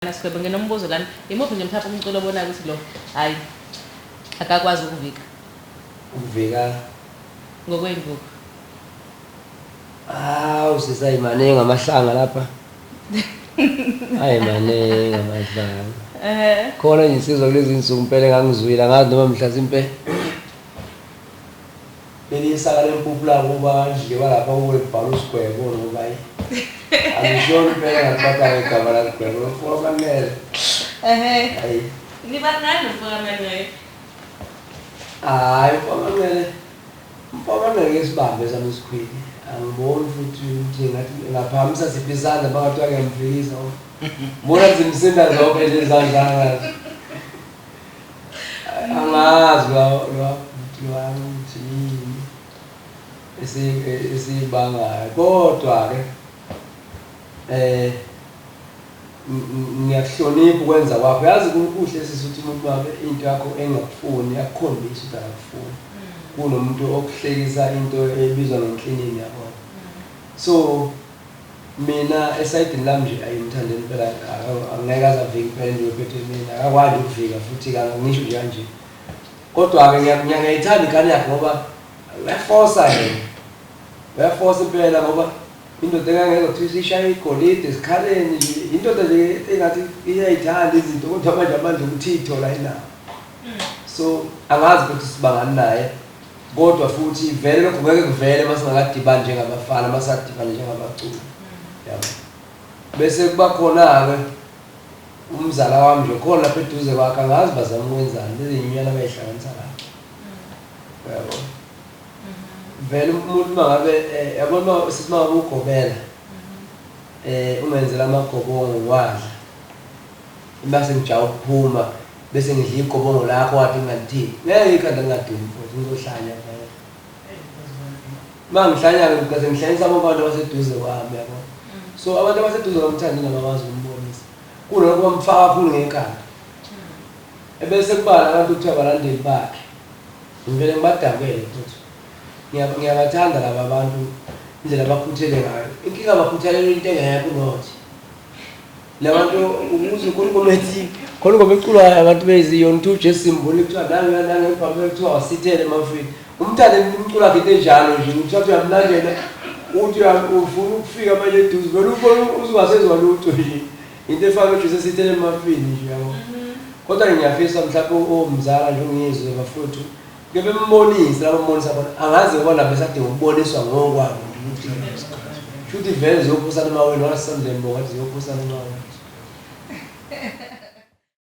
Sigwebo nginombuzo lana. Imuphi nje mhlawumbe umculo obonayo ukuthi lo hayi akakwazi ukuvika? Ukuvika ngokwey'ngubo. Hawu sisi ayi maningi amahlanga lapha. Ayi maningi amahlanga. Eh. Khona nje insizwa kulezi insuku impela engangizwile angazi noma mhlasimpe Belisaka lempuphu labo kanje balapha kuwe kubhala usigwebo noma ayi. Angishona impela ngakubata ngegama lasigwebo lomfo kaManqele. Ehhe. Hayi. Niba ngani nomfo kaManqele? Hayi umfo kaManqele. Umfo kaManqele ke sibambe sami isikhwili. Angiboni futhi ukuthi ngathi ngaphakamisa siphi isandla makathiwa ngiyamfikisa. Mbona zimsinda zonke nje izandla angazi. Angazi lwabhuti wami ukuthi yini esiyibangayo kodwa-ke eh ngiyakuhlonipha ukwenza kwakho. Yazi kuhle sisi ukuthi umuntu wabe into yakho engakufuni akukhombise ukuthi akakufuni kunomuntu okuhlekisa into ebizwa ngenklinini yabona. So Mina esayidini lami nje ayi uMthandeni impela angeke aze avike impela into ephethwe imina akakwandi ukuvika futhi ngisho nje kanje. Kodwa-ke ngiyayithanda ingane yakhe ngoba uyafosa yena, uyafosa impela ngoba indoda engangezwa kuthiwa isishaya igolide esikhaleni nje indoda nje engathi iyayithanda izinto kodwa manje amandla okuthi iyithole ayinawo. So angazi ukuthi sibangani naye. Kodwa futhi vele lokho ngeke kuvele uma singakadibani njengabafana, uma sadibana njengabaculi. Yabo. Bese kuba khona-ke umzala wami nje khona lapha eduze kwakhe angazi bazama ukwenzani lezi nyunyana abayihlanganisa lapho. Uyabo. Vele umuntu uma ngabe yabona uma sithi uma ngabe ugobela ungenzela amagobongo ngiwadla. Uma sengijaha ukuphuma bese ngidla igobongo lakho kade ngingalithini. Ngeke ikhanda lingadumi mfowethu ngizohlanya vele. Uma ngihlanya-ke ngigcina sengihlanyisa bonke abantu abaseduze kwami yabo. So abantu abaseduze kwami uThandi nabakwazi ukumbonisa. Kulokho bamfaka kakhulu ngekhanda. Ebese kuba nabantu kuthiwa abalandeli bakhe. Ngivele ngibadabukele mfowethu. Ngiyabathanda laba bantu indlela abakhuthele ngayo. Inkinga bakhuthalela into engekho unothi. Labantu ukuze khona ingoma ethi khona ingoma eculwayo abantu beziyona uthi uJesu simbona kuthiwa nange nange ngibhambe kuthiwa wasithele emafini. Umthande umculo wakhe into enjalo nje uthatha uyamlandela uthi ufuna ukufika manje eduze vele ubona usungasezwa lutho nje. Into efana noJesu esithele emafini nje yabo. Kodwa ngiyafisa mhlawumbe omzala nje ungizwe bafowethu ke bembonise laba mbonisa bona angazi ngoba nabo besadinga ukuboniswa ngokwabo nje ukuthi shuthi vele ziyophosana emaweni wasemndeni bongathi ziyophosana emaweni.